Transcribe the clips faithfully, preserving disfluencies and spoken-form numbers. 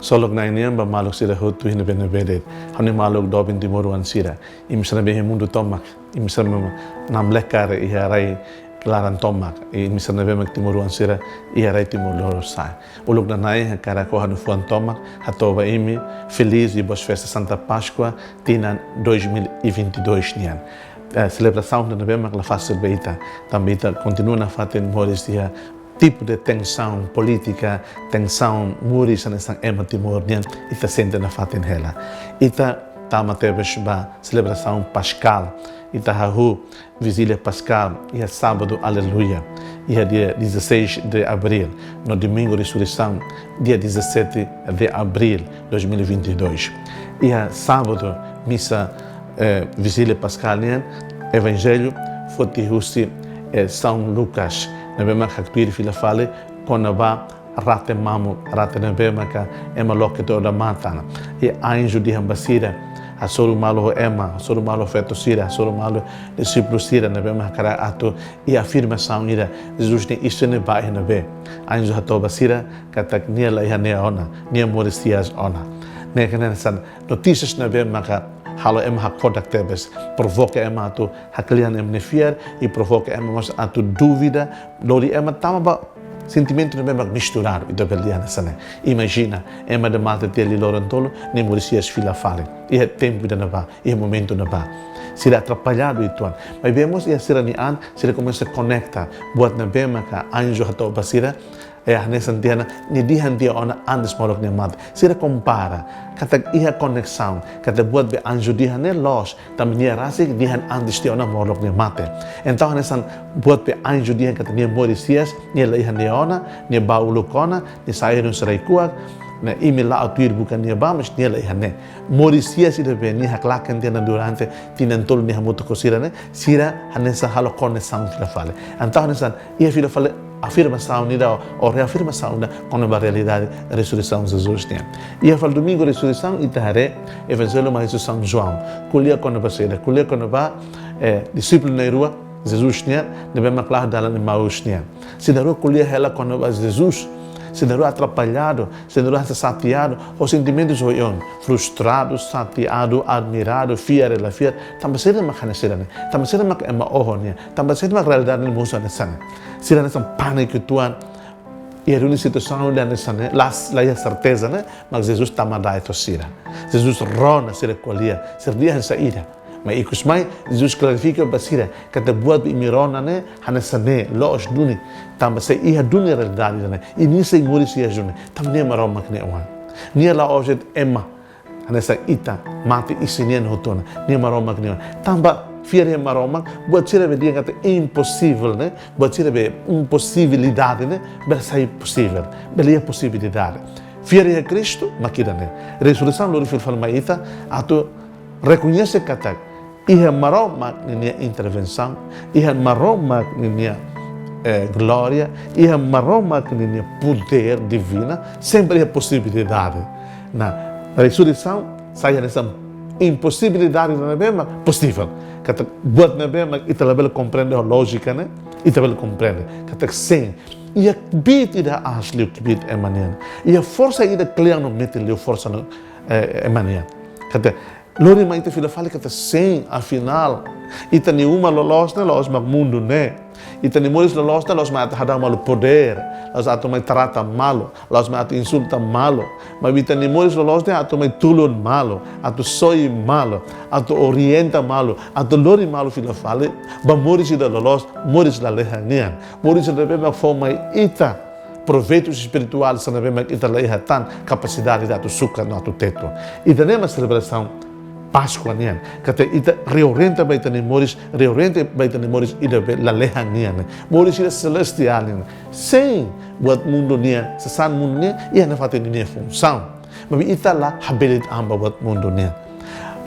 Ksolok Na'i nian ba maluk sira hotu iha ne'ebé-ne'ebé de'it. Ha'u-nia maluk doben timoroan sira. Imi sira ne'ebé iha mundu tomak. Imi sira ne'ebé namlekar iha rai laran tomak. Imi sira ne'ebé mak timoroan sira iha rai Timor Lorosa'e. Uluk danai hakarak ha'u hanoin fuan tomak, hato'o ba imi, feliz e boas festas Santa Páscoa, tinan dois mil e vinte e dois nian. Eh, selebrasaun ne'ebé mak la fasil ba ita, tanba ita kontinua nafatin moris iha tipu de tensaun polítika, tensaun moris hanesan ema Timor nian, ita sente nafatin hela. Ita tama tebes ba selebrasaun Paskál, ita hahú Vijília Paskál, iha Sábadu Aleluia, iha dia dezasseis de abril, no Domingu Resureisaun, dia dezassete de abril dois mil e vinte e dois. Iha Sábadu, misa, eh, Vijília Paskál nian, Evanjellu foti husi, eh, São Lucas, ne'ebé mak haktuir fila fali kona-ba rate mamuk, rate ne'ebé maka ema loke to'o odamatan. I anju dehan ba sira, hasoru malu ho ema, hasoru malu ho feto sira, hasoru malu ho dixípulu sira, ne'ebé mak hakarak atu iha afirmasaun ida, Jesus nia isin ne'e ba iha ne'ebé. Anju hato'o ba sira katak nia la iha ne'e ona, nia moris hi'as ona. Ne'e hanesan notísias ne'ebé maka halo ema hakfodak tebes, provoka ema atu haklean ema nia fiar, i provoka ema mós atu dúvida, lori ema tama ba sentimentu ne'ebé mak misturadu, ita bele dehan hanesan ne'e. Imajina, ema ida mate tiha liu loron tolu, nia moris hi'as fila fali. Iha tempu ida-ne'ebá, iha momentu ne'ebá. Sira atrapalladu uitoan. Maibé mós iha sira-nia an, sira komesa konekta buat ne'ebé maka anju hato'o ba sira, eh, hanesan tiha ona, nia dehan tiha ona antes molok nia mate. Sira kompara, katak iha koneksaun, katak buat be anju dehan ne'e loos, tanba nia rasik dehan antes tiha ona molok nia mate. Entaun hanesan buat be anju dehan katak nia moris hi'as, nia la iha ne'e ona, nia ba uluk ona, nia sai husi rai-kuak, ne'e imi la'o tuir buka nia ba, mas nia la iha ne'e. Moris hi'as ida be nia haklaken tiha ona durante tinan tolu nia hamutuk ho sira ne'e, sira hanesan halo koneksaun fila fali. Entaun hanesan, iha fila fali afirmasaun ida, ou reafirmasaun ida, kona-ba realidade resureisaun Jesus nian. Iha fali Domingu Resureisaun, ita haree Evanjellu mai husi São João. Ko'alia kona-ba saida, ko'alia kona-ba, eh, dixípulu na'in-rua, Jesus nian, ne'ebé mak la'o dalan Emaús nian. Sira na'in-rua ko'alia hela kona-ba Jesus. Sira na'in-rua atrapalladu, sira na'in-rua satiadu, ho sentimentus oioin, frustradu, satiadu, admiradu, fiar i la fiar, tanba saida mak hanesan ne'e, tanba saida mak ema oho nian, tanba saida mak realidade ne'e mosu hanesan ne'e. Sira hanesan pániku uitoan, iha duni situasaun ida hanesan ne'e, la, la iha serteza ne'e, mas Jesus tama da'et ho sira. Jesus rona sira ko'alia, sira dehan saida. Maibé ikus mai, Jesus klarifika ba sira, katak buat be imi rona ne'e, hanesan ne'e, loos duni, tanba sei iha duni realidade ne'e, i nia sei moris hi'as duni, tanba nia Maromak nia Oan. Nia la'ós de'it ema, hanesan ita, mate isin nian hotu ona, nia Maromak nia Oan. Tanba fiar iha Maromak, buat sira be dehan katak imposivel ne'e, buat sira be imposibilidade ne'e, bele sai posivel, bele iha posibilidade. Fiar iha Kristu, mak ida-ne'e. Resureisaun lori fila fali mai ita, atu rekoñese katak iha Maromak ninia intervensaun, iha Maromak ninia, eh, glória, iha Maromak ninia podér divina, sempre iha posibilidade. Ne'e, resureisaun sai hanesan imposibilidade ne'ebé mak posivel. Katak buat ne'ebé mak ita labele komprende ho lójika ne'e, ita bele komprende. Katak sin, iha kbiit ida aas liu kbiit ema nian. Iha forsa ida kle'an no metin liu forsa no, eh, ema nian. Katak lori mai ita fila fali katak sin, afinál, ita-nia uma loloos ne'e la'ós mak mundu ne'e. Ita-nia moris loloos ne'e la'ós mak atu hadau malu podér, la'ós atu mai trata malu, la'ós mak atu insulta malu. Maibé ita-nia moris loloos ne'e atu mai tulun malu, atu soi malu, atu orienta malu, atu lori malu fila fali ba moris ida loloos, moris lalehan nian. Moris ida ne'ebé mak fó mai ita proveitus espirituál sira ne'ebé mak ita la iha tan kapasidade atu sukat no atu tetun. Ida-ne'e mak selebrasaun Páskua nian, katak ita reorienta ba ita-nia moris, reorienta ba ita-nia moris ida be lalehan nian, moris ida selestiál nian. Sin, buat mundu nian, sasán mundu nian, iha nafatin ninia funsaun. Maibé ita la habelit an ba buat mundu nian.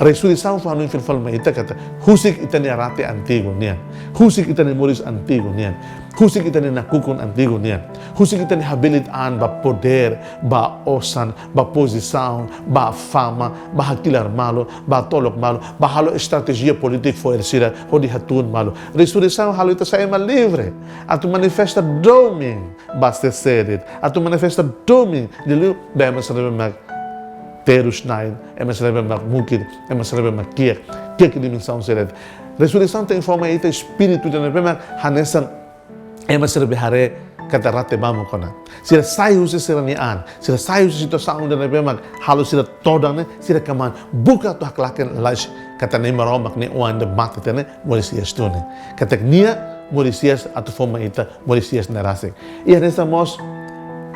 Resureisaun fó hanoin fila fali mai ita katak husik ita-nia rate antigu nian, husik ita-nia moris antigu nian, husik ita-nia nakukun antigu nian, husik ita-nia habelit an ba podér, ba osan, ba pozisaun, ba fama, ba hakilar malu, ba tolok malu, ba halo estratéjia polítika fo'er sira hodi hatún malu. Resureisaun halo ita sai ema livre atu manifesta domin ba sé de'it, atu manifesta domin liuliu ba ema sira ne'ebé mak terus-na'in, ema sira ne'ebé mak mukit, ema sira ne'ebé mak kiak, kiak iha dimensaun selestiál. Resureisaun tenke forma ita espíritu ida ne'ebé mak hanesan ema sira ne'ebé haree katak rate mamuk ona. Sira sai husi sira-nia an, sira sai husi situasaun ida ne'ebé mak halo sira todan ne'e, sira kmaan buka atu haklaken lalais katak Nai Maromak nia Oan ida mate tiha ne'e moris hi'as duni. Katak nia moris hi'as atu forma ita moris hi'as ne'e rasik. I hanesan mós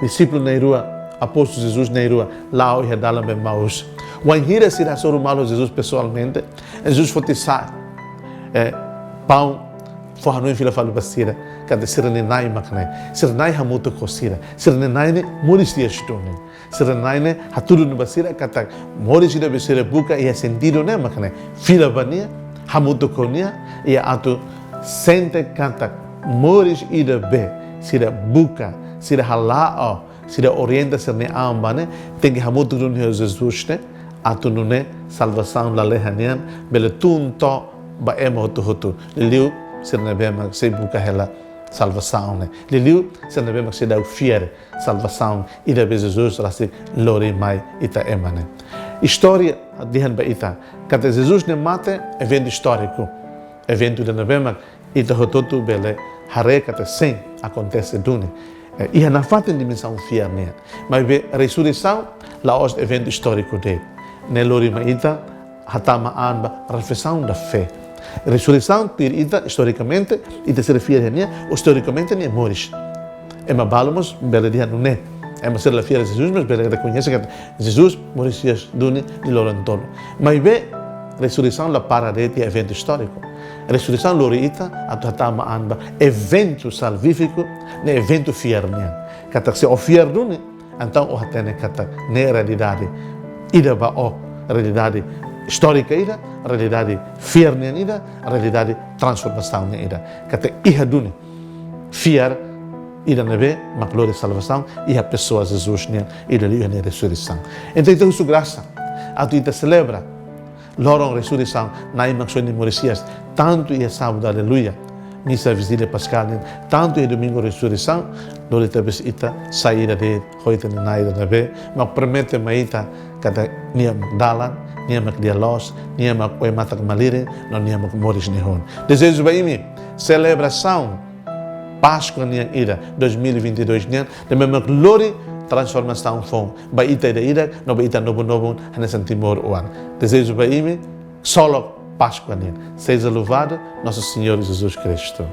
dixípulu na'in-rua, apóstolu Jesus na'in-rua, la'o iha dalan ba Emaús. Wainhira sira hasoru malu Jesus pesoalmente, Jesus foti sa'e, eh, paun, fó hanoin fila fali ba sira, katak sira-nia Na'i mak ne'e, sira-nia Na'i hamutuk ho sira, sira-nia Na'i ne'e moris hi'as duni. Sira-nia Na'i ne'e hatudu ba sira katak moris ida be sira buka iha sentidu ne'e mak ne'e, fila ba nia, hamutuk ho nia, i atu sente katak moris ida be sira buka, sira hala'o, sira orienta sira-nia an ba ne'e, tenke hamutuk duni ho Jesus ne'e, atu nune'e salvasaun lalehan nian bele tun to'o ba ema hotu-hotu. Liuliu sira ne'ebé mak sei buka hela salvasaun ne'e. Liuliu sira ne'ebé mak seidauk fiar salvasaun ida be Jesus rasik lori mai ita ema ne'e. Istória dehan ba ita katak Jesus nia mate eventu istóriku. Eventu ida ne'ebé mak ita hotu-hotu bele haree katak sei akontese duni. Eh, iha nafatin dimensaun fiar nian. Maibé resureisaun la'ós eventu istóriku de'it. Ne'e lori mai ita hatama an ba reflesaun da fé. Resureisaun tuir ita, istorikamente, ita sira fiar iha nia, istorikamente nia moris. Ema balu mós bele dehan nune'e. Ema sira la fiar Jesus mós bele rekoñese katak Jesus moris hi'as duni nia loron tolu. Maibé resureisaun la para de'it iha eventu istóriku. Resureisaun lori ita atu hatama an ba eventu salvífiku, ne'e eventu fiar nian. Katak se ó fiar duni, entaun ó hatene katak ne'e realidade ida ba ó, realidade istórika ida, realidade fiar nian ida, realidade transformasaun nian ida. Katak iha duni fiar ida ne'ebé mak lori salvasaun iha pesoa Jesus nian, ida liuliu iha nia resureisaun. Entaun ita husu grasa atu ita selebra loron resureisaun Na'i Maksoin nia moris hi'as, tantu iha Sábadu Aleluia, misa Vijília Paskál nian, tantu iha Domingu Resureisaun, lori ita bes ita sai ida de'it ho ita-nia Na'i ida ne'ebé mak promete mai ita katak nia mak dalan, nia mak lia-loos, nia mak oin-matan ka malirin, no nia mak moris nia hun. Dezeju ba imi selebrasaun Páskua nian ida dois mil e vinte e dois nian, ne'ebé mak lori transformasaun foun ba ita ida-idak, no ba ita nobun-nobun hanesan timoroan. Dezeju ba imi ksolok Páskua nian. Seja louvado nosso Senhor Jesus Cristo.